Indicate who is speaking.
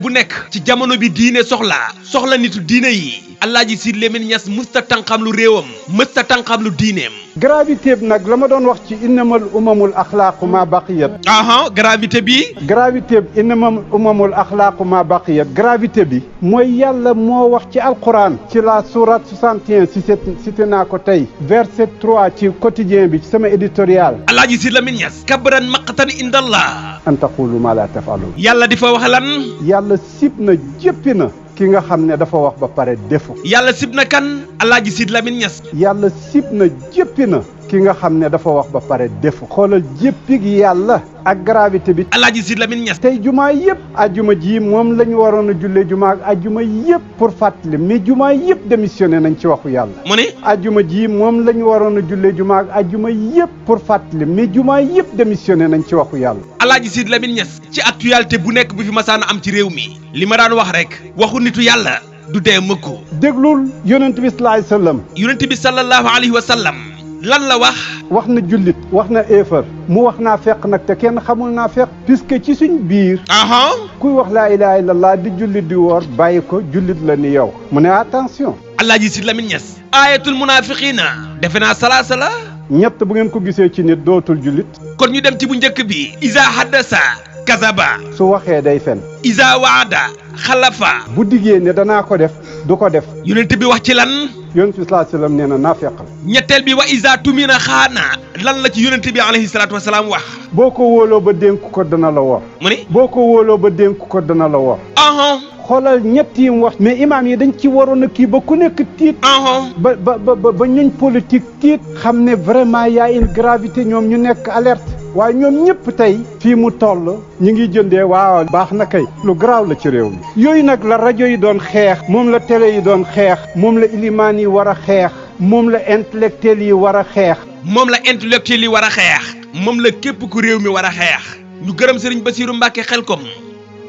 Speaker 1: bu nekk ci jamono bi diine soxla nitu diine yi Alaaji Sidy Lamine Niass mësta tànqam lu réewam mësta tànqam lu diineem.
Speaker 2: gravité bi nag la ma doon wax ci innamal umamul axlaaqu ma baqiyat.
Speaker 1: gravité bi.
Speaker 2: gravité bi innamal umamul axlaaqu ma baqiyat gravité bi. mooy yàlla moo wax ci alquran. ci la sourate 61 cité naa ko tey. verset 3 ci quotidien bi ci sama éditorial.
Speaker 1: Alaaji Sidy Lamine Niass. kabran maqtan indallah.
Speaker 2: an taqulu ma la tafalun.
Speaker 1: yàlla di fa wax lan.
Speaker 2: yàlla sib na jéppi na. ki nga xam ne dafa wax ba pare defu.
Speaker 1: yàlla sib na kan Alaaji Sidy Lamine Niass.
Speaker 2: yàlla sib na jéppi na. ki nga xam ne dafa wax ba pare defu. xoolal jéppi gi yàlla. ak gravité bi. Alaaji Sidy Lamine Niass. tey jumaa yëpp. ajjuma ji moom la ñu waroon a jullee jumaa ak ajjuma yëpp. pour fàttali mais jumaa yëpp démissionné nañ ci waxu yàlla.
Speaker 1: mu ne.
Speaker 2: ajjuma ji moom la ñu waroon a jullee jumaa ak ajjuma yëpp. pour fàttali mais jumaa yëpp démissionné nañ ci waxu yàlla. Alaaji
Speaker 1: Sidy Lamine Niass. ci actualité bu nekk bu fi masaana am ci réew mi. li ma daan wax rek. waxu nitu yàlla. du dee mukk.
Speaker 2: déglul yonent bi sallallahu alayhi wa sallam.
Speaker 1: yonent bi sallallahu alayhi wa sallam. lan la wax.
Speaker 2: wax na jullit. wax na éefar. mu wax naa fekk nag te kenn xamul naa fekk. puisque ci suñ biir. kuy wax laa ilaha illallah di jullit di woor bàyyi ko jullit la ni yow. mu ne attention. Alaaji Sidy Lamine Niass. ayatul munafiqina. defe naa salaasa la. ñett bu ngeen ko gisee ci nit dootul jullit.
Speaker 1: kon ñu dem ci bu njëkk bi. Iza haddasa kazaba.
Speaker 2: su waxee day fen.
Speaker 1: Iza waada xalafa.
Speaker 2: bu diggee ne danaa ko def du ko def.
Speaker 1: yonent bi wax ci lan.
Speaker 2: yonent bi sallallahu alayhi wa sallam nee na naafeq la.
Speaker 1: ñetteel bi wa iza tumina xaana. lan la ci yonent bi alayhi salaatu wa salaam wax.
Speaker 2: boo ko wóoloo ba dénk ko dana la wor.
Speaker 1: mu ne.
Speaker 2: boo ko wóoloo ba dénk ko dana la wor. xoolal ñett yi mu wax. mais imaam yi dañ ci waroon a kii ba ku nekk tiit. ba ñuñ politique tiit. xam ne vraiment y a une gravité ñoom ñu nekk alerte. waaye ñoom ñëpp tey. fii mu toll ñu ngi jëndee waaw baax na kay. lu garaaw la ci réew mi. yooyu nag la rajo yi doon xeex. moom la télé yi doon xeex. moom la ilimaan yi war a xeex. moom la intellectuel yi war a xeex.
Speaker 1: moom la intellectuel yi war a xeex. moom la képp ku réew mi war a xeex. ñu gërëm Serigne Bassirou Mbacké Xelkom